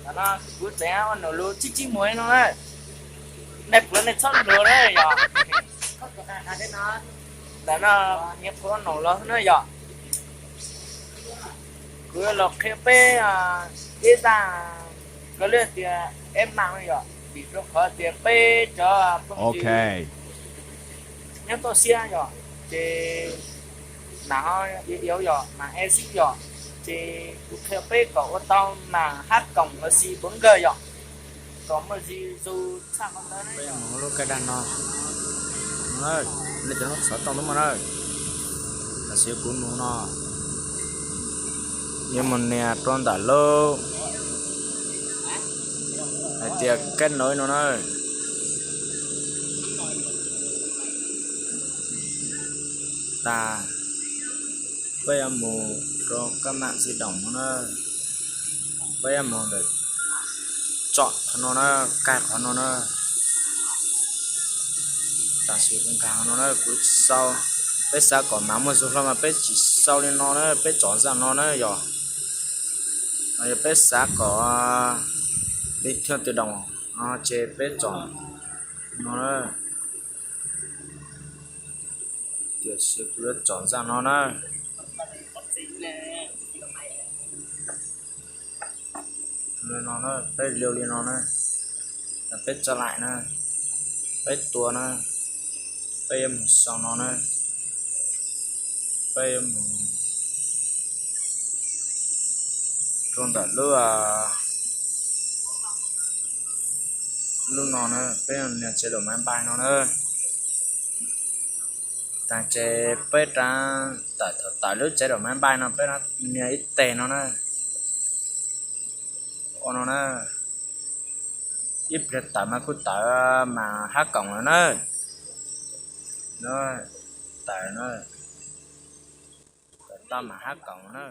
Ntawm no kuv tseem ua num lus tsib tsib muag no na. Nej puav nej txhob luag na yog. Ntawm no nyias qhuav ua num los na yog. Kuv los qhia peb ib zaj, koj li tias eb mam no yog, vim rau qhov tias peb cov phooj ywg nyob toj siab yog, ces mam ho yog mam e xib yog, ces kuv qhia peb kom ua tau mam hab koom los sis npuav nkawg yog, kom muaj zis zus tshaj qhov ntawd na. Peb mus lub kaj daj no, nej cov lub xov tooj lub mog na, tam sim kuv mus no, yuav mus nias rau ntawm lub hais tias kaj nuv no na. Tas, peb yuav mus rau kaj mam xi doom no na. Peb yuav mus ntawm tsom qhov no na, kag qhov no na. Tam sim kuv nkag no na, kuv tsis sau, peb xav kom mam muaj zug hlo mas peb tsis sau li no na, peb tsom zaj no na yog. Yog peb xav kom li thiaj tw doom no ces peb tsom no na. Tiam sis kuv yuav tsom zaj no na. Li no na, peb liu li no na, peb tso laim na, peb tua na, peb yuav mus sau no na, peb yuav mus rau ntawm lub, lub no na, peb nias tsev daum maiv npai no na. Tas ces peb rov tawm, thaum tawm lub tsev daum maiv npai no peb nias ib teg no na. Ua no na, ib pliag tawm mas kuj tawm mas hab koom lawm na. Tawm, tawm tau mas hab koom na.